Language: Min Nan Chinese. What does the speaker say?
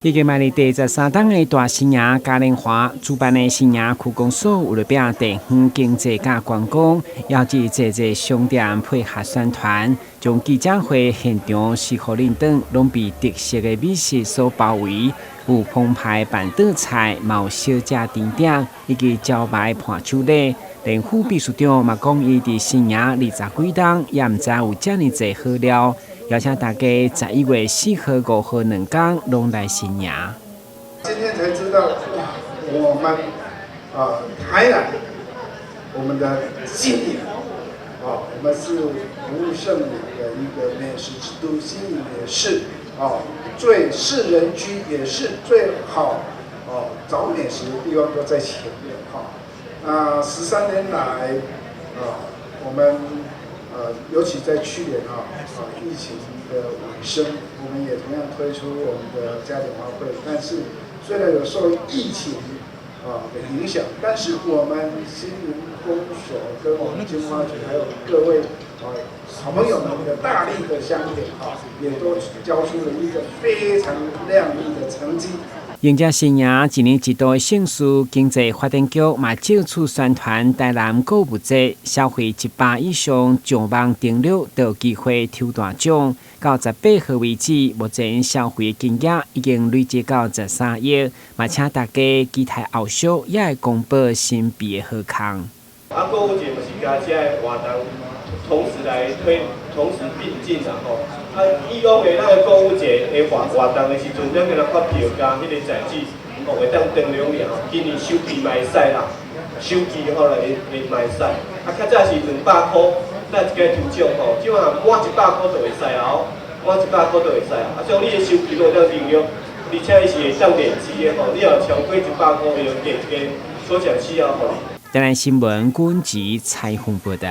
已經邁入第13冬的大新營嘉年華，主辦的新營區公所為了拼地方經濟佮觀光，邀集濟濟商店配合宣傳，將記者會現場、四合院等攏被特色的美食所包圍，有澎湃辦桌菜，嘛有小食甜點，以及招牌伴手禮。連副秘書長嘛講，伊佇新營20幾冬，也毋知有遮爾濟好料。邀請大家11月4號、5號兩工攏來新營。今天才知道，哇，我們啊台南，我們的新營，啊，我們是不勝名的一個美食之都，新營也是啊最適人居，也是最好哦找美食的地方都在前面哈。那13年來啊，我們尤其在去年啊，疫情的尾聲，我們也同樣推出我們的嘉年華會。但是雖然有受疫情啊的影響，但是我們新營公所跟我們經發局還有各位啊好朋友們的大力的相挺啊，也都交出了一個非常亮麗的成績。迎接新營一年一度的盛事，經濟發展局嘛借此宣傳台南購物節，消費100以上上網登錄就有機會抽大獎。到18號為止，目前消費金額已經累積到13億，嘛請大家期待後續也會公布新幣的好康。啊，購物節嘛是佮這个活動同時來推，同時並進啦吼。啊，以往的咱个購物節的活動的時陣，咱敢若發票佮彼個載具，吼會當登錄爾吼。今年手機嘛會使啦，手機吼來會嘛會使。啊，較早是200箍，咱一个抽獎吼，這擺滿100箍就會使啊，滿100箍就會使啊。啊，所以你的手機攏會當登錄，而且伊是會當累積的吼，你若超過100箍，伊就加一個抽獎器啊吼。台南新聞軍籍采訪報道。